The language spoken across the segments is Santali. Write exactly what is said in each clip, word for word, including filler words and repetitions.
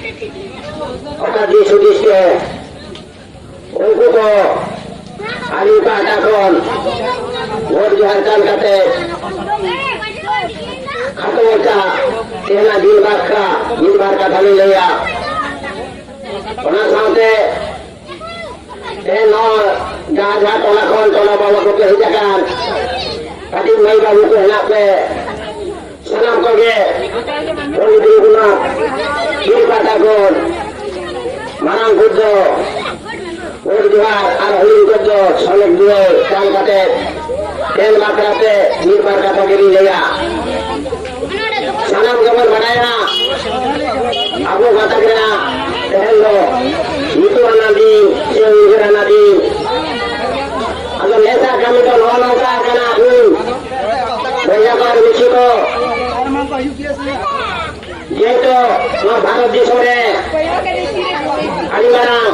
ᱚᱠᱟ ᱫᱤᱥ ᱦᱩᱫᱤᱥ ᱛᱮ ᱩᱱᱠᱩ ᱠᱚ ᱟᱹᱰᱤ ᱯᱟᱦᱴᱟ ᱠᱷᱚᱱ ᱜᱚᱰ ᱡᱚᱦᱟᱨ ᱠᱟᱱ ᱠᱟᱛᱮ ᱠᱷᱟᱴᱚ ᱢᱟᱪᱷᱟ ᱛᱮᱦᱮᱧᱟᱜ ᱫᱤᱱ ᱵᱟᱠᱷᱨᱟ ᱢᱤᱫ ᱵᱟᱨ ᱠᱟᱛᱷᱟ ᱞᱤᱧ ᱞᱟᱹᱭᱟ᱾ ᱚᱱᱟ ᱥᱟᱶᱛᱮ ᱛᱮᱦᱮᱧ ᱱᱚᱣᱟ ᱡᱟᱦᱟᱸ ᱡᱟᱦᱟᱸ ᱴᱚᱞᱟ ᱠᱷᱚᱱ ᱴᱚᱞᱟ ᱵᱟᱵᱟ ᱠᱚᱯᱮ ᱦᱮᱡ ᱟᱠᱟᱱ, ᱠᱟᱹᱴᱤᱡ ᱢᱟᱹᱭ ᱵᱟᱹᱵᱩ ᱠᱚ ᱦᱮᱱᱟᱜ ᱯᱮ, ᱥᱟᱱᱟᱢ ᱠᱚᱜᱮ ᱯᱚᱱᱰᱤᱛ ᱨᱚᱜᱷᱩᱱᱟᱛᱷ ᱵᱤᱨ ᱯᱟᱦᱴᱟ ᱠᱷᱚᱱ ᱢᱟᱨᱟᱝ ᱠᱚ ᱫᱚ ᱜᱚᱰ ᱡᱚᱦᱟᱨ ᱟᱨ ᱦᱩᱰᱤᱧ ᱠᱚ ᱫᱚ ᱥᱚᱱᱮᱠ ᱫᱩᱞᱟᱹᱲ ᱪᱟᱞ ᱠᱟᱛᱮ ᱛᱮᱦᱮᱧ ᱵᱟᱠᱷᱨᱟ ᱛᱮ ᱢᱤᱫ ᱵᱟᱨ ᱠᱟᱛᱷᱟ ᱜᱮᱞᱤᱧ ᱞᱟᱹᱭᱟ᱾ ᱥᱟᱱᱟᱢ ᱜᱮᱵᱚᱱ ᱵᱟᱲᱟᱭᱟ, ᱟᱵᱚ ᱜᱟᱛᱟᱠ ᱨᱮᱱᱟᱜ ᱛᱮᱦᱮᱧ ᱫᱚ ᱧᱩᱛᱩᱢ ᱟᱱᱟᱜ ᱫᱤᱱ ᱥᱮ ᱩᱭᱦᱟᱹᱨ ᱟᱱᱟᱜ ᱫᱤᱱ᱾ ᱟᱫᱚ ᱱᱮᱥᱟᱜ ᱠᱟᱹᱢᱤ ᱫᱚ ᱱᱚᱜᱼᱚ ᱱᱚᱝᱠᱟ ᱠᱟᱱᱟ, ᱦᱩᱸ, ᱵᱚᱭᱦᱟ ᱠᱚ ᱟᱨ ᱢᱤᱥᱤ ᱠᱚ, ᱡᱮᱦᱮᱛᱩ ᱱᱚᱣᱟ ᱵᱷᱟᱨᱚᱛ ᱫᱤᱥᱚᱢ ᱨᱮ ᱟᱹᱰᱤ ᱢᱟᱨᱟᱝ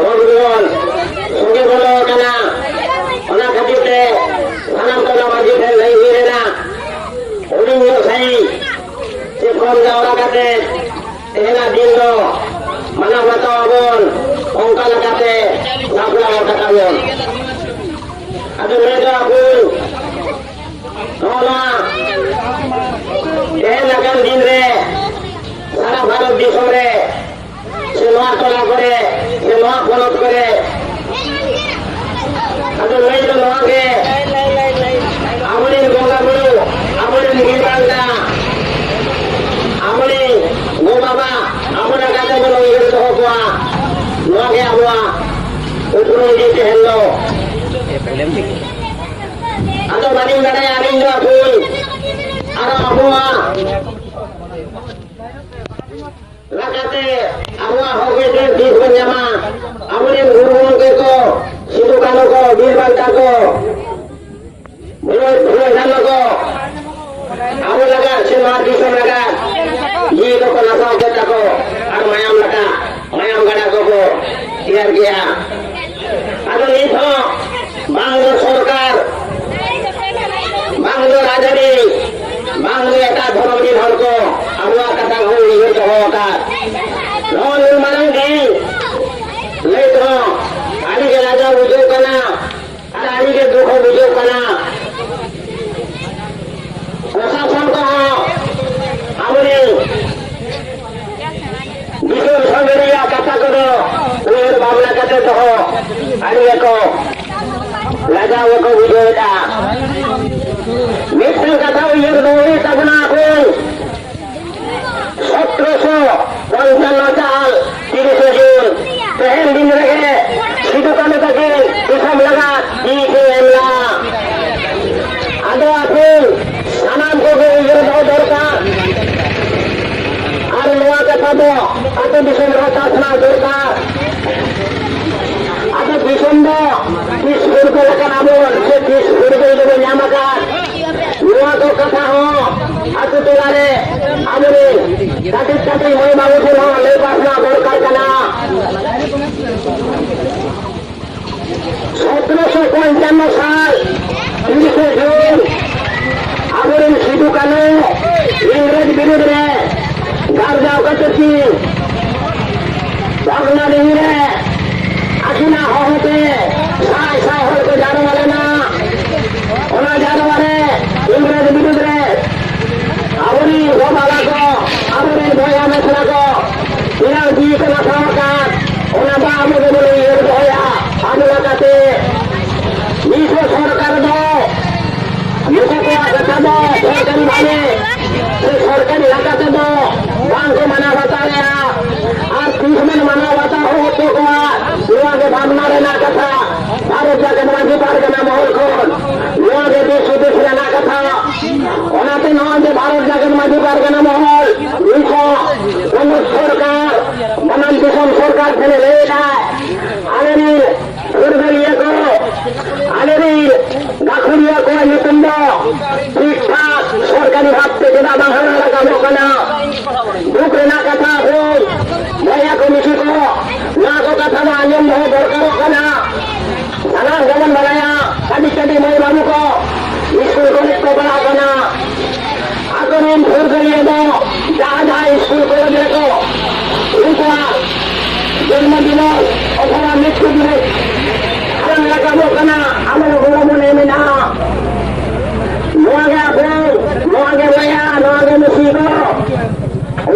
ᱨᱳᱜᱽ ᱡᱤᱵᱚᱱ ᱥᱚᱸᱜᱮ ᱵᱚᱞᱚ ᱟᱠᱟᱱᱟ, ᱚᱱᱟ ᱠᱷᱟᱹᱛᱤᱨ ᱛᱮ ᱥᱟᱱᱟᱢ ᱴᱚᱞᱟ ᱢᱟᱹᱡᱷᱤ ᱴᱷᱮᱱ ᱞᱟᱹᱭ ᱦᱩᱭ ᱞᱮᱱᱟ, ᱦᱩᱰᱤᱧ ᱧᱚᱜ ᱥᱟᱺᱦᱤᱡ ᱥᱮ ᱠᱚᱢ ᱡᱟᱣᱨᱟ ᱠᱟᱛᱮ ᱛᱮᱦᱮᱧᱟᱜ ᱫᱤᱱ ᱫᱚ ᱢᱟᱱᱟᱣ ᱵᱟᱛᱟᱣ ᱟᱵᱚᱱ, ᱚᱱᱠᱟ ᱞᱮᱠᱟᱛᱮ ᱥᱟᱯᱲᱟᱣ ᱟᱠᱟᱫ ᱟᱵᱚᱱ᱾ ᱟᱫᱚ ᱱᱚᱰᱮ ᱫᱚ ᱟᱵᱚ ᱱᱚᱜᱼᱚ ᱱᱚᱣᱟ ᱛᱮᱦᱮᱧ ᱞᱮᱠᱟᱱ ᱫᱤᱱ ᱨᱮ ᱥᱟᱨᱟ ᱵᱷᱟᱨᱚᱛ ᱫᱤᱥᱚᱢ ᱨᱮ ᱥᱮ ᱱᱚᱣᱟ ᱴᱚᱞᱟ ᱠᱚᱨᱮ ᱥᱮ ᱱᱚᱣᱟ ᱯᱚᱱᱚᱛ ᱠᱚᱨᱮ ᱟᱫᱚ ᱞᱟᱹᱭ ᱫᱚ ᱱᱚᱣᱟ ᱜᱮ, ᱟᱵᱚᱨᱮᱱ ᱵᱚᱸᱜᱟ ᱵᱩᱨᱩ, ᱟᱵᱚᱨᱮᱱ ᱵᱤᱨ ᱵᱟᱱᱴᱟ, ᱟᱵᱚᱨᱮᱱ ᱜᱚ ᱵᱟᱵᱟ, ᱟᱵᱚ ᱞᱮᱠᱟᱛᱮ ᱵᱚᱱ ᱩᱭᱦᱟᱹᱨ ᱫᱚᱦᱚ ᱠᱚᱣᱟ᱾ ᱱᱚᱣᱟ ᱜᱮ ᱟᱵᱚᱣᱟᱜ ᱩᱯᱨᱩᱢ ᱤᱫᱤ ᱛᱟᱦᱮᱱ ᱫᱚ᱾ ᱟᱫᱚ ᱵᱟᱹᱞᱤᱧ ᱵᱟᱲᱟᱭᱟ ᱟᱹᱞᱤᱧ ᱫᱚ ᱟᱹᱵᱤᱱ ᱟᱨ ᱟᱵᱚᱣᱟᱜ ᱞᱮᱠᱟᱛᱮ ᱟᱵᱚᱣᱟᱜ ᱦᱚᱠ ᱟᱹᱭᱫᱟᱹᱨ ᱛᱤᱥ ᱵᱚᱱ ᱧᱟᱢᱟ? ᱟᱵᱚᱨᱮᱱ ᱜᱩᱨᱩ ᱜᱚᱢᱠᱮ ᱠᱚ, ᱥᱤᱫᱩ ᱠᱟᱹᱱᱦᱩ ᱠᱚ, ᱵᱤᱨ ᱵᱟᱱᱴᱟ ᱠᱚ, ᱵᱷᱩᱞ, ᱵᱷᱩᱞ ᱡᱷᱟᱱᱚ ᱠᱚ, ᱟᱵᱚ ᱞᱟᱜᱟᱫ ᱥᱮ ᱱᱚᱣᱟ ᱫᱤᱥᱚᱢ ᱞᱟᱜᱟᱫ ᱡᱤᱣᱤ ᱠᱚᱠᱚ ᱱᱟᱥᱟᱣ ᱠᱮᱫ ᱛᱟᱠᱚ ᱟᱨ ᱢᱟᱭᱟᱢ ᱞᱮᱠᱟ, ᱢᱟᱭᱟᱢ ᱜᱟᱰᱟ ᱠᱚᱠᱚ ᱛᱮᱭᱟᱨ ᱠᱮᱜᱼᱟ᱾ ᱟᱫᱚ ᱱᱤᱛ ᱦᱚᱸ ᱵᱟᱝ ᱫᱚ ᱥᱚᱨᱠᱟᱨ, ᱵᱟᱝ ᱫᱚ ᱨᱟᱡᱽᱟᱹᱨᱤ, ᱵᱟᱝ ᱫᱚ ᱮᱴᱟᱜ ᱫᱷᱚᱨᱚᱢ ᱨᱤᱱ ᱦᱚᱲ ᱠᱚ ᱟᱵᱚᱣᱟᱜ ᱠᱟᱛᱷᱟ ᱠᱚ ᱩᱭᱦᱟᱹᱨ ᱫᱚᱦᱚ ᱟᱠᱟᱫ᱾ ᱱᱚᱜᱼᱚ ᱱᱩᱱ ᱢᱟᱨᱟᱝ ᱜᱮ ᱞᱟᱹᱭ ᱛᱮᱦᱚᱸ ᱟᱹᱰᱤ ᱜᱮ ᱞᱟᱡᱟᱣ ᱵᱩᱡᱷᱟᱹᱜ ᱠᱟᱱᱟ ᱟᱨ ᱟᱹᱰᱤ ᱜᱮ ᱫᱩᱠ ᱦᱚᱸ ᱵᱩᱡᱷᱟᱹᱜ ᱠᱟᱱᱟ᱾ ᱯᱨᱚᱥᱟᱥᱚᱱ ᱠᱚᱦᱚᱸ ᱟᱵᱚᱨᱮᱱ ᱫᱤᱥᱚᱢ ᱥᱟᱸᱜᱮ ᱨᱮᱭᱟᱜ ᱠᱟᱛᱷᱟ ᱠᱚᱫᱚ ᱩᱭᱦᱟᱹᱨ ᱵᱷᱟᱵᱽᱱᱟ ᱠᱟᱛᱮ ᱫᱚᱦᱚ ᱟᱹᱰᱤ ᱜᱮᱠᱚ ᱞᱟᱡᱟᱣ ᱜᱮᱠᱚ ᱵᱩᱡᱷᱟᱹᱣᱮᱫᱼᱟ᱾ ᱢᱤᱫᱴᱟᱝ ᱠᱟᱛᱷᱟ ᱩᱭᱦᱟᱹᱨ ᱫᱚᱦᱚ ᱦᱩᱭᱩᱜ ᱛᱟᱵᱚᱱᱟ, ᱟᱵᱚ ᱥᱚᱛᱨᱚᱥᱚ ᱯᱚᱧᱪᱟᱱᱱᱚ ᱥᱟᱞ ᱛᱤᱨᱤᱥᱮ ᱡᱩᱱ, ᱛᱮᱦᱮᱧ ᱫᱤᱱ ᱨᱮᱜᱮ ᱥᱤᱫᱩ ᱠᱟᱹᱱᱦᱩ ᱛᱟᱹᱠᱤᱱ ᱫᱤᱥᱚᱢ ᱞᱟᱹᱜᱤᱫ ᱡᱤᱣᱤ ᱠᱤᱱ ᱮᱢ ᱞᱮᱫᱼᱟ᱾ ᱟᱫᱚ ᱟᱯᱮ ᱥᱟᱱᱟᱢ ᱠᱚᱜᱮ ᱩᱭᱦᱟᱹᱨ ᱫᱚᱦᱚ ᱫᱚᱨᱠᱟᱨ᱾ ᱟᱨ ᱱᱚᱣᱟ ᱠᱟᱛᱷᱟ ᱫᱚ ᱟᱹᱛᱩ ᱫᱤᱥᱚᱢ ᱨᱮᱦᱚᱸ ᱯᱟᱥᱱᱟᱣ ᱫᱚᱨᱠᱟᱨ᱾ ᱟᱫᱚ ᱫᱤᱥᱚᱢ ᱫᱚ ᱛᱤᱥ ᱯᱷᱩᱨᱜᱟᱹᱞ ᱟᱠᱟᱱᱟ ᱵᱚᱱ ᱥᱮ ᱛᱤᱥ ᱯᱷᱩᱨᱜᱟᱹᱞ ᱫᱚᱵᱚᱱ ᱧᱟᱢ ᱟᱠᱟᱫ, ᱱᱚᱣᱟ ᱠᱚ ᱠᱟᱛᱷᱟ ᱦᱚᱸ ᱟᱹᱛᱩ ᱴᱚᱞᱟ ᱨᱮ ᱟᱵᱚᱨᱮᱱ ᱠᱟᱹᱴᱤᱡ ᱠᱟᱹᱴᱤᱡ ᱢᱟᱹᱭ ᱵᱟᱹᱵᱩ ᱴᱷᱮᱱ ᱦᱚᱸ ᱞᱟᱹᱭ ᱯᱟᱥᱱᱟᱣ ᱫᱚᱨᱠᱟᱨ ᱠᱟᱱᱟ᱾ ᱥᱚᱛᱨᱚᱥᱚ ᱯᱚᱧᱪᱟᱱᱱᱚ ᱥᱟᱞ ᱛᱤᱨᱤᱥᱮ ᱡᱩᱱ ᱟᱵᱚᱨᱮᱱ ᱥᱤᱫᱩ ᱠᱟᱹᱱᱦᱩ ᱤᱝᱨᱮᱡᱽ ᱵᱤᱨᱩᱫᱽ ᱨᱮ ᱜᱟᱨᱡᱟᱣ ᱠᱟᱛᱮ ᱠᱤᱱ ᱵᱷᱟᱜᱽᱱᱟᱰᱤᱦᱤ ᱨᱮ ᱟᱹᱠᱤᱱᱟᱜ ᱦᱚᱦᱚᱛᱮ ᱥᱟᱭ ᱥᱟᱭ ᱦᱚᱲ ᱠᱚ ᱡᱟᱨᱣᱟ ᱞᱮᱱᱟ᱾ ᱚᱱᱟ ᱡᱟᱨᱣᱟ ᱨᱮ ᱤᱝᱨᱮᱡᱽ ᱵᱤᱨᱩᱫᱽ ᱨᱮ ᱟᱵᱚᱨᱮᱱ ᱜᱚ ᱵᱟᱵᱟ ᱠᱚ, ᱟᱵᱚᱨᱮᱱ ᱵᱚᱭᱦᱟ ᱢᱤᱥᱨᱟ ᱠᱚ, ᱛᱤᱱᱟᱹᱜ ᱡᱤᱣᱤ ᱠᱚ ᱱᱟᱥᱟᱣ ᱟᱠᱟᱫ, ᱚᱱᱟ ᱫᱚ ᱟᱵᱚ ᱜᱮᱵᱚᱱ ᱩᱭᱦᱟᱹᱨ ᱫᱚᱦᱚᱭᱟ᱾ ᱟᱵᱚ ᱞᱮᱠᱟᱛᱮ ᱱᱤᱛ ᱦᱚᱸ ᱥᱚᱨᱠᱟᱨ ᱫᱚ ᱱᱩᱠᱩ ᱠᱚᱣᱟᱜ ᱠᱟᱛᱷᱟ ᱫᱚ ᱥᱚᱨᱠᱟᱨᱤ ᱵᱷᱟᱵᱮ ᱥᱮ ᱥᱚᱨᱠᱟᱨᱤ ᱞᱮᱠᱟ ᱛᱮᱫᱚ ᱵᱟᱝ ᱠᱚ ᱢᱟᱱᱟᱣ ᱵᱟᱛᱟᱣᱮᱫᱼᱟ᱾ ᱟᱨ ᱛᱤᱥ ᱵᱚᱱ ᱢᱟᱱᱟᱣ ᱵᱟᱛᱟᱣ ᱦᱚᱪᱚ ᱠᱚᱣᱟ, ᱱᱚᱣᱟ ᱜᱮ ᱵᱷᱟᱵᱽᱱᱟ ᱨᱮᱱᱟᱜ ᱠᱟᱛᱷᱟ᱾ ᱵᱷᱟᱨᱚᱛ ᱡᱟᱠᱟᱛ ᱢᱟᱹᱡᱷᱤ ᱯᱟᱨᱜᱟᱱᱟ ᱢᱚᱦᱚᱞ ᱠᱷᱚᱱ ᱱᱚᱣᱟ ᱜᱮ ᱫᱤᱥ ᱦᱩᱫᱤᱥ ᱨᱮᱱᱟᱜ ᱠᱟᱛᱷᱟ᱾ ᱚᱱᱟᱛᱮ ᱱᱚᱜᱼᱚᱭ ᱡᱮ ᱵᱷᱟᱨᱚᱛ ᱡᱟᱠᱟᱛ ᱢᱟᱹᱡᱷᱤ ᱯᱟᱨᱜᱟᱱᱟ ᱢᱚᱦᱚᱞ ᱱᱤᱛ ᱦᱚᱸ ᱯᱚᱱᱚᱛ ᱥᱚᱨᱠᱟᱨ, ᱵᱟᱱᱟᱢ ᱫᱤᱥᱚᱢ ᱥᱚᱨᱠᱟᱨ ᱴᱷᱮᱱᱮ ᱞᱟᱹᱭᱮᱫᱟ, ᱟᱞᱮᱨᱤᱱ ᱯᱷᱩᱨᱜᱟᱹᱞᱤᱭᱟᱹ ᱠᱚ, ᱟᱞᱮᱨᱤᱱ ᱜᱟᱹᱠᱷᱩᱲᱤᱭᱟᱹ ᱠᱚᱣᱟᱜ ᱧᱩᱛᱩᱢ ᱫᱚ ᱴᱷᱤᱠ ᱴᱷᱟᱠ ᱥᱚᱨᱠᱟᱨᱤ ᱵᱷᱟᱵᱽ ᱛᱮ ᱪᱮᱫᱟᱜ ᱵᱟᱝ ᱦᱟᱸᱜ ᱨᱟᱠᱟᱵᱚᱜ ᱠᱟᱱᱟ? ᱫᱩᱠ ᱨᱮᱱᱟᱜ ᱠᱟᱛᱷᱟ ᱦᱩᱭ, ᱵᱚᱭᱦᱟ ᱠᱚ ᱢᱤᱥᱤ ᱠᱚ, ᱱᱚᱣᱟ ᱠᱚ ᱠᱟᱛᱷᱟ ᱫᱚ ᱟᱸᱡᱚᱢ ᱫᱚᱦᱚ ᱫᱚᱨᱠᱟᱨᱚᱜ ᱠᱟᱱᱟ᱾ ᱥᱟᱱᱟᱢ ᱜᱮᱵᱚᱱ ᱵᱟᱲᱟᱭᱟ, ᱠᱟᱹᱴᱤᱡ ᱠᱟᱹᱴᱤᱡ ᱢᱟᱹᱭ ᱵᱟᱹᱵᱩ ᱠᱚ ᱥᱠᱩᱞ ᱠᱚᱞᱮᱡᱽ ᱠᱚ ᱯᱟᱲᱦᱟᱜ ᱠᱟᱱᱟ᱾ ᱟᱠᱚᱨᱮᱱ ᱯᱷᱩᱨᱜᱟᱹᱞᱤᱭᱟᱹ ᱫᱚ ᱡᱟᱦᱟᱸ ᱡᱟᱦᱟᱸ ᱥᱠᱩᱞ ᱠᱚᱞᱮᱡᱽ ᱨᱮᱠᱚ ᱩᱱᱠᱩ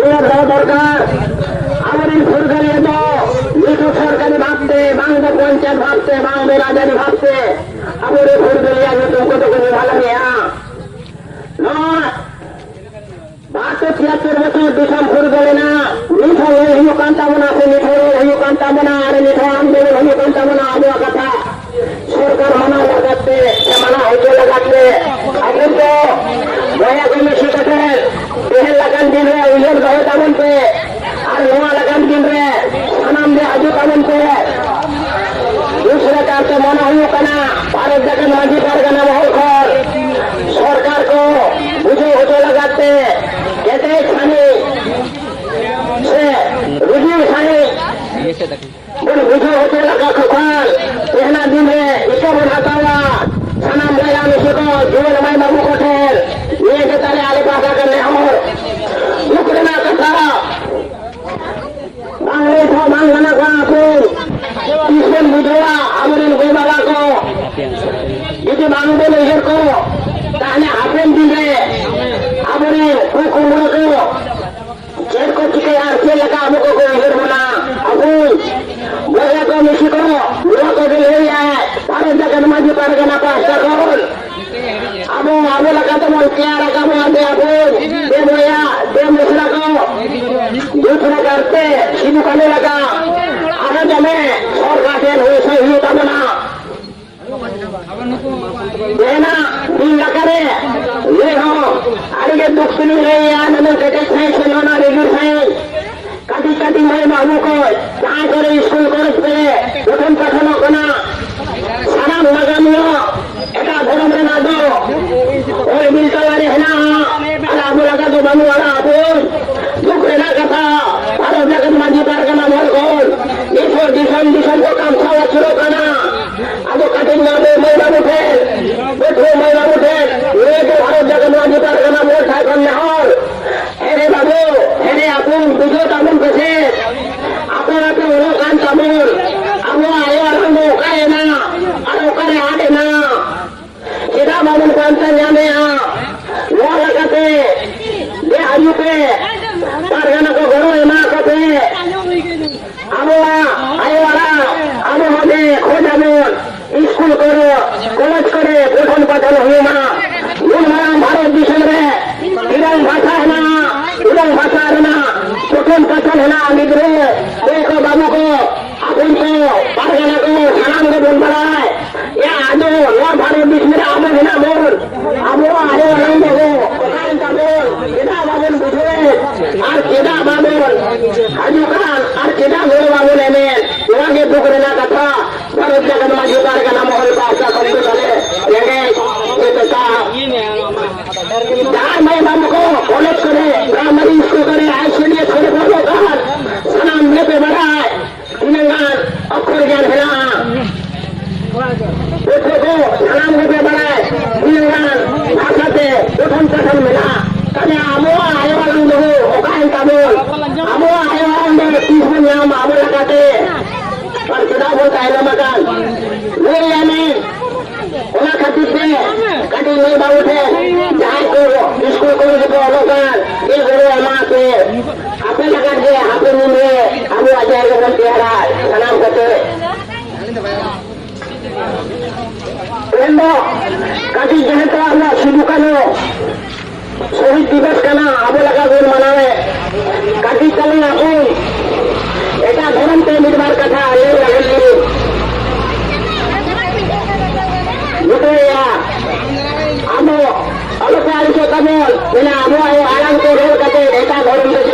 ᱫᱚᱦᱚ ᱫᱚᱨᱠᱟᱨ᱾ ᱟᱵᱚᱨᱮᱱ ᱯᱷᱩᱨᱜᱟᱹᱞᱤᱭᱟᱹ ᱫᱚ ᱱᱤᱛᱚᱜ ᱥᱚᱨᱠᱟᱨᱤ ᱵᱷᱟᱵᱽᱛᱮ, ᱵᱟᱝ ᱫᱚ ᱯᱚᱧᱪᱟᱭᱮᱛ ᱵᱷᱟᱵᱽᱛᱮ, ᱵᱟᱝ ᱫᱚ ᱨᱟᱡᱽᱟᱹᱨᱤ ᱵᱷᱟᱵᱽᱛᱮ ᱟᱵᱚᱨᱮᱱ ᱯᱷᱩᱨᱜᱟᱹᱞᱤᱭᱟᱹ ᱧᱩᱛᱩᱢ ᱠᱚᱫᱚ ᱠᱚ ᱧᱩᱢ ᱦᱟᱞᱟᱝᱮᱜᱼᱟ᱾ ᱱᱚᱣᱟ ᱵᱟᱨᱥᱚ ᱛᱤᱭᱟᱛᱛᱳᱨ ᱵᱚᱪᱷᱚᱨ ᱫᱤᱥᱚᱢ ᱯᱷᱩᱨᱜᱟᱹᱞ ᱮᱱᱟ, ᱱᱤᱛ ᱦᱚᱸ ᱞᱟᱹᱭ ᱦᱩᱭᱩᱜ ᱠᱟᱱ ᱛᱟᱵᱚᱱᱟ, ᱥᱮ ᱱᱤᱛ ᱦᱚᱸ ᱨᱚᱲ ᱦᱩᱭᱩᱜ ᱠᱟᱱ ᱛᱟᱵᱚᱱᱟ, ᱟᱨ ᱱᱤᱛ ᱦᱚᱸ ᱟᱱᱫᱳᱞᱚᱱ ᱦᱩᱭᱩᱜ ᱠᱟᱱ ᱛᱟᱵᱚᱱᱟ ᱟᱵᱚᱣᱟᱜ ᱠᱟᱛᱷᱟ᱾ ᱥᱚᱨᱠᱟᱨ ᱢᱟᱱᱟᱣ ᱞᱟᱹᱜᱤᱫ ᱛᱮ, ᱥᱮ ᱢᱟᱱᱟᱣ ᱦᱚᱪᱚ ᱞᱟᱹᱜᱤᱫ ᱛᱮ, ᱟᱵᱚ ᱫᱚ ᱵᱚᱭᱦᱟ ᱠᱚ ᱢᱤᱫ ᱠᱟᱛᱮ ᱛᱮᱦᱮᱧ ᱞᱮᱠᱟᱱ ᱫᱤᱱ ᱨᱮ ᱩᱭᱦᱟᱹᱨ ᱫᱚᱦᱚᱭ ᱛᱟᱵᱚᱱ ᱯᱮ᱾ ᱟᱨ ᱱᱚᱣᱟ ᱞᱮᱠᱟᱱ ᱫᱤᱱ ᱨᱮ ᱥᱟᱱᱟᱢ ᱜᱮ ᱦᱤᱡᱩᱜ ᱛᱟᱵᱚᱱ ᱯᱮ᱾ ᱫᱩᱥᱨᱟ ᱠᱟᱨᱛᱮ ᱢᱚᱱᱮ ᱦᱩᱭᱩᱜ ᱠᱟᱱᱟ, ᱵᱷᱟᱨᱚᱛ ᱡᱟᱠᱟᱛ ᱢᱟᱹᱡᱷᱤ ᱯᱟᱨᱜᱟᱱᱟ ᱢᱚᱦᱚᱞ ᱠᱷᱚᱱ ᱥᱚᱨᱠᱟᱨ ᱠᱚ ᱵᱩᱡᱷᱟᱹᱣ ᱦᱚᱪᱚ ᱞᱟᱹᱜᱤᱫ ᱛᱮ ᱠᱮᱴᱮᱡ ᱥᱟᱺᱦᱤᱡ ᱥᱮ ᱨᱩᱡᱩ ᱥᱟᱺᱦᱤᱡ ᱵᱚᱱ ᱵᱩᱡᱷᱟᱹᱣ ᱦᱚᱪᱚ ᱞᱟᱜᱟ ᱠᱚ ᱠᱷᱟᱱ, ᱛᱮᱦᱮᱧᱟᱜ ᱫᱤᱱ ᱨᱮ ᱤᱠᱟᱹ ᱵᱚᱱ ᱦᱟᱛᱟᱣᱟ᱾ ᱥᱟᱱᱟᱢ ᱵᱚᱭᱦᱟ ᱢᱤᱥᱤ ᱠᱚ ᱡᱩᱣᱟᱹᱱ ᱢᱟᱹᱭ ᱵᱟᱹᱵᱩ ᱠᱚ ᱴᱷᱮᱱ ᱱᱤᱭᱟᱹ ᱜᱮ ᱛᱟᱞᱮ ᱟᱞᱮ ᱯᱟᱦᱴᱟ ᱠᱷᱚᱱ ᱱᱮᱦᱚᱨ᱾ ᱫᱩᱠ ᱨᱮᱱᱟᱜ ᱠᱟᱛᱷᱟ, ᱵᱟᱝ ᱞᱟᱹᱭ ᱛᱮᱦᱚᱸ ᱵᱟᱝ ᱜᱟᱱᱚᱜ ᱠᱟᱱᱟ᱾ ᱟᱵᱚ ᱛᱤᱥ ᱵᱚᱱ ᱵᱩᱡᱷᱟᱹᱣᱟ ᱟᱵᱚᱨᱮᱱ ᱜᱚᱭ ᱵᱟᱵᱟ ᱠᱚ? ᱡᱩᱫᱤ ᱵᱟᱝ ᱵᱚᱱ ᱩᱭᱦᱟᱹᱨ ᱠᱚ, ᱛᱟᱦᱞᱮ ᱦᱟᱯᱮᱱ ᱫᱤᱱ ᱨᱮ ᱟᱵᱚᱨᱮᱱ ᱯᱚᱼᱯᱚᱝᱲᱟ ᱠᱚ ᱪᱮᱫ ᱠᱚ ᱪᱤᱠᱟᱹᱭᱟ ᱟᱨ ᱪᱮᱫ ᱞᱮᱠᱟ ᱟᱵᱚ ᱠᱚᱠᱚ ᱩᱭᱦᱟᱹᱨ ᱵᱚᱱᱟ? ᱟᱵᱚ ᱵᱚᱭᱦᱟ ᱠᱚ ᱢᱤᱥᱤ ᱠᱚ, ᱱᱚᱣᱟ ᱠᱚᱜᱮ ᱞᱟᱹᱭᱟ ᱵᱷᱟᱨᱚᱛ ᱡᱟᱠᱟᱛ ᱢᱟᱹᱡᱷᱤ ᱯᱟᱨᱜᱟᱱᱟ ᱯᱟᱦᱴᱟ ᱠᱷᱚᱱ᱾ ᱟᱵᱚ, ᱟᱵᱚ ᱞᱮᱠᱟ ᱛᱮᱵᱚᱱ ᱛᱮᱭᱟᱨ ᱟᱠᱟᱫ ᱵᱚᱱᱟ ᱡᱮ ᱟᱵᱚ ᱫᱮ ᱵᱚᱭᱦᱟ, ᱫᱮ ᱢᱤᱥᱨᱟ ᱠᱚ, ᱫᱩᱥᱨᱟ ᱠᱟᱨᱛᱮ ᱥᱤᱫᱩ ᱠᱟᱹᱱᱦᱩ ᱞᱮᱠᱟ ᱟᱨᱚ ᱫᱚᱢᱮ ᱥᱚᱨᱠᱟᱨ ᱴᱷᱮᱱ ᱦᱩᱭ ᱥᱟᱹᱭ ᱦᱩᱭᱩᱜ ᱛᱟᱵᱚᱱᱟ᱾ ᱛᱮᱦᱮᱧᱟᱜ ᱫᱤᱱ ᱞᱮᱠᱟᱨᱮ ᱞᱟᱹᱭ ᱦᱚᱸ ᱟᱹᱰᱤ ᱜᱮ ᱫᱩᱠ ᱛᱮᱞᱤᱧ ᱞᱟᱹᱭᱮᱜᱼᱟ, ᱱᱩᱱᱟᱹᱜ ᱠᱮᱴᱮᱡ ᱥᱟᱺᱦᱤᱡ ᱥᱮ ᱱᱩᱱᱟᱹᱜ ᱨᱤᱜᱤᱲ ᱥᱟᱺᱦᱤᱡ ᱠᱟᱹᱴᱤᱡ ᱠᱟᱹᱴᱤᱡ ᱢᱟᱹᱭ ᱵᱟᱹᱵᱩ ᱠᱚ ᱡᱟᱦᱟᱸᱭ ᱠᱚᱨᱮ ᱥᱠᱩᱞ ᱠᱚᱞᱮᱡᱽ ᱠᱚᱨᱮ ᱯᱚᱴᱷᱚᱱ ᱯᱟᱴᱷᱚᱱᱚᱜ ᱠᱟᱱᱟ, ᱥᱟᱱᱟᱢ ᱱᱟᱜᱟᱢᱤᱭᱟᱹ ᱮᱴᱟᱜ ᱫᱷᱚᱨᱚᱢ ᱨᱮᱱᱟᱜ ᱫᱚ ᱚᱞ ᱵᱤᱞ ᱛᱟᱞᱟᱨᱮ ᱦᱮᱱᱟᱜᱼᱟ, ᱟᱨ ᱟᱵᱚ ᱞᱮᱠᱟ ᱫᱚ ᱵᱟᱹᱱᱩᱜᱼᱟ᱾ ᱟᱵᱚ ᱫᱩᱠ ᱨᱮᱱᱟᱜ ᱠᱟᱛᱷᱟ, ᱵᱷᱟᱨᱚᱛ ᱡᱟᱠᱟᱛ ᱢᱟᱹᱡᱷᱤ ᱯᱟᱨᱜᱟᱱᱟ ᱢᱚᱦᱚᱞ ᱠᱷᱚᱱ ᱱᱤᱛ ᱦᱚᱸ ᱫᱤᱥᱚᱢ ᱫᱤᱥᱚᱢ ᱠᱚ ᱠᱟᱢᱥᱟᱣ ᱟᱹᱪᱩᱨᱚᱜ ᱠᱟᱱᱟ᱾ ᱟᱫᱚ ᱠᱟᱹᱴᱤᱡ ᱢᱟᱹᱭ ᱵᱟᱹᱵᱩ ᱴᱷᱮᱱ, ᱯᱟᱹᱴᱷᱩᱣᱟᱹ ᱢᱟᱹᱭ ᱵᱟᱹᱵᱩ ᱴᱷᱮᱱ ᱱᱤᱭᱟᱹ ᱜᱮ ᱵᱷᱟᱨᱚᱛ ᱡᱟᱠᱟᱛ ᱢᱟᱹᱡᱷᱤ ᱯᱟᱨᱜᱟᱱᱟ ᱢᱚᱦᱚᱞ ᱴᱷᱮᱱ ᱠᱷᱚᱱ ᱱᱮᱦᱚᱨ, ᱦᱮᱨᱮ ᱵᱟᱹᱵᱩ, ᱦᱮᱨᱮ ᱟᱹᱛᱩ, ᱵᱩᱡᱷᱟᱹᱣ ᱛᱟᱵᱚᱱ ᱯᱮᱥᱮ, ᱟᱯᱮ ᱟᱯᱮ ᱚᱞᱚᱜ ᱠᱟᱱ ᱛᱟᱵᱚᱱ, ᱟᱵᱚᱣᱟᱜ ᱟᱭᱳ ᱟᱲᱟᱝ ᱫᱚ ᱚᱠᱟ ᱜᱤᱫᱽᱨᱟᱹ, ᱢᱟᱹᱭ ᱠᱚ, ᱵᱟᱹᱵᱩ ᱠᱚ, ᱦᱚᱯᱚᱱ ᱠᱚ, ᱯᱟᱨᱜᱟᱱᱟ ᱠᱚ, ᱥᱟᱱᱟᱢ ᱜᱮᱵᱚᱱ ᱵᱟᱲᱟᱭ᱾ ᱭᱟ, ᱟᱫᱚ ᱱᱚᱣᱟ ᱵᱷᱟᱨᱚᱛ ᱫᱤᱥᱚᱢ ᱨᱮ ᱟᱵᱚ ᱢᱮᱱᱟᱜ ᱵᱚᱱ, ᱟᱵᱚᱣᱟᱜ ᱟᱭᱳ ᱟᱲᱟᱝ ᱫᱚ ᱚᱠᱟᱭᱮᱱ ᱛᱟᱵᱚᱱ? ᱪᱮᱫᱟᱜ ᱵᱟᱵᱚᱱ ᱵᱩᱡᱷᱟᱹᱣᱮᱫ? ᱟᱨ ᱪᱮᱫᱟᱜ ᱵᱟᱵᱚᱱ ᱦᱤᱡᱩᱜ ᱠᱟᱱ? ᱟᱨ ᱪᱮᱫᱟᱜ ᱜᱚᱲᱚ ᱵᱟᱵᱚᱱ ᱮᱢᱮᱫ? ᱱᱚᱣᱟ ᱜᱮ ᱫᱩᱠ ᱨᱮᱱᱟᱜ ᱠᱟᱛᱷᱟ᱾ ᱵᱷᱟᱨᱚᱛ ᱡᱟᱠᱟᱛ ᱢᱟᱹᱡᱷᱤ ᱯᱟᱨᱜᱟᱱᱟ ᱢᱚᱦᱚᱞ ᱯᱟᱦᱴᱟ ᱠᱷᱚᱱ ᱫᱚ ᱛᱟᱞᱮ ᱨᱮᱸᱜᱮᱡ ᱛᱮᱛᱟ ᱡᱟᱦᱟᱸᱭ ᱢᱟᱹᱭ ᱵᱟᱹᱵᱩ ᱠᱚ ᱠᱚᱞᱮᱡᱽ ᱠᱚᱨᱮ, ᱯᱨᱟᱭᱢᱟᱨᱤ ᱥᱠᱩᱞ ᱠᱚᱨᱮ, ᱟᱭ ᱥᱤ ᱰᱤ ᱮᱥ ᱠᱚᱨᱮ ᱯᱟᱲᱦᱟᱜ ᱠᱟᱱ, ᱥᱟᱱᱟᱢ ᱜᱮᱯᱮ ᱵᱟᱲᱟᱭ ᱛᱤᱱᱟᱹᱜ ᱜᱟᱱ ᱚᱠᱠᱷᱚᱨ ᱜᱮᱭᱟᱱ ᱢᱮᱱᱟᱜᱼᱟ᱾ ᱯᱟᱹᱴᱷᱩᱣᱟᱹ ᱠᱚ ᱥᱟᱱᱟᱢ ᱜᱮᱯᱮ ᱵᱟᱲᱟᱭ ᱛᱤᱱᱟᱹᱜ ᱜᱟᱱ ᱵᱷᱟᱥᱟᱛᱮ ᱜᱚᱴᱷᱚᱱ ᱯᱟᱴᱷᱚᱱ ᱢᱮᱱᱟᱜᱼᱟ᱾ ᱛᱟᱦᱞᱮ ᱟᱵᱚᱣᱟᱜ ᱟᱭᱳ ᱟᱲᱟᱝ ᱫᱚ ᱚᱠᱟᱭᱮᱱ ᱛᱟᱵᱚᱱ? ᱟᱵᱚᱣᱟᱜ ᱟᱭᱳ ᱟᱲᱟᱝ ᱫᱚ ᱛᱤᱥ ᱵᱚᱱ ᱧᱟᱢᱟ ᱟᱵᱚ ᱞᱮᱠᱟᱛᱮ? ᱟᱨ ᱪᱮᱫᱟᱜ ᱵᱚᱱ ᱛᱟᱭᱱᱚᱢ ᱟᱠᱟᱱ? ᱞᱟᱹᱭ ᱟᱞᱮ᱾ ᱚᱱᱟ ᱠᱷᱟᱹᱛᱤᱨ ᱛᱮ ᱠᱟᱹᱴᱤᱡ ᱢᱟᱹᱭ ᱵᱟᱹᱵᱩ ᱴᱷᱮᱱ ᱡᱟᱦᱟᱸᱭ ᱠᱚ ᱥᱠᱩᱞ ᱠᱚᱨᱮ ᱠᱚ ᱚᱞᱚᱜ ᱠᱟᱱ, ᱪᱮᱫ ᱜᱚᱲᱚ ᱮᱢᱟ ᱯᱮ᱾ ᱟᱯᱮ ᱞᱟᱹᱜᱤᱫ ᱜᱮ ᱦᱟᱯᱮᱱ ᱫᱤᱱ ᱨᱮ ᱟᱵᱚᱣᱟᱜ ᱡᱟᱭᱜᱟ ᱵᱚᱱ ᱛᱮᱭᱟᱨᱟ ᱥᱟᱱᱟᱢ ᱠᱚᱛᱮ᱾ ᱛᱮᱦᱮᱧ ᱫᱚ ᱠᱟᱹᱴᱤᱡ ᱡᱟᱦᱟᱸ ᱛᱮ ᱟᱵᱚᱣᱟᱜ ᱥᱤᱫᱩ ᱠᱟᱹᱱᱦᱩ ᱥᱚᱦᱤᱫ ᱫᱤᱵᱚᱥ ᱠᱟᱱᱟ, ᱟᱵᱚ ᱞᱮᱠᱟ ᱵᱚᱱ ᱢᱟᱱᱟᱣᱮᱫ᱾ ᱠᱟᱹᱴᱤᱡ ᱛᱟᱞᱟᱝ ᱟᱵᱚ ᱮᱴᱟᱜ ᱫᱷᱚᱨᱚᱢ ᱛᱮ ᱢᱤᱫ ᱵᱟᱨ ᱠᱟᱛᱷᱟ ᱞᱟᱹᱭ ᱞᱟᱹᱜᱤᱫ ᱞᱤᱧ ᱜᱚᱴᱟᱭᱟ᱾ ᱟᱵᱚ ᱟᱞᱚᱯᱮ ᱟᱹᱲᱤᱥᱚᱜ ᱛᱟᱵᱚᱱ, ᱢᱮᱱᱟ ᱟᱵᱚᱣᱟᱜ ᱟᱲᱟᱝ ᱛᱮ ᱨᱚᱲ ᱠᱟᱛᱮ ᱮᱴᱟᱜ ᱫᱷᱚᱨᱚᱢ ᱛᱮ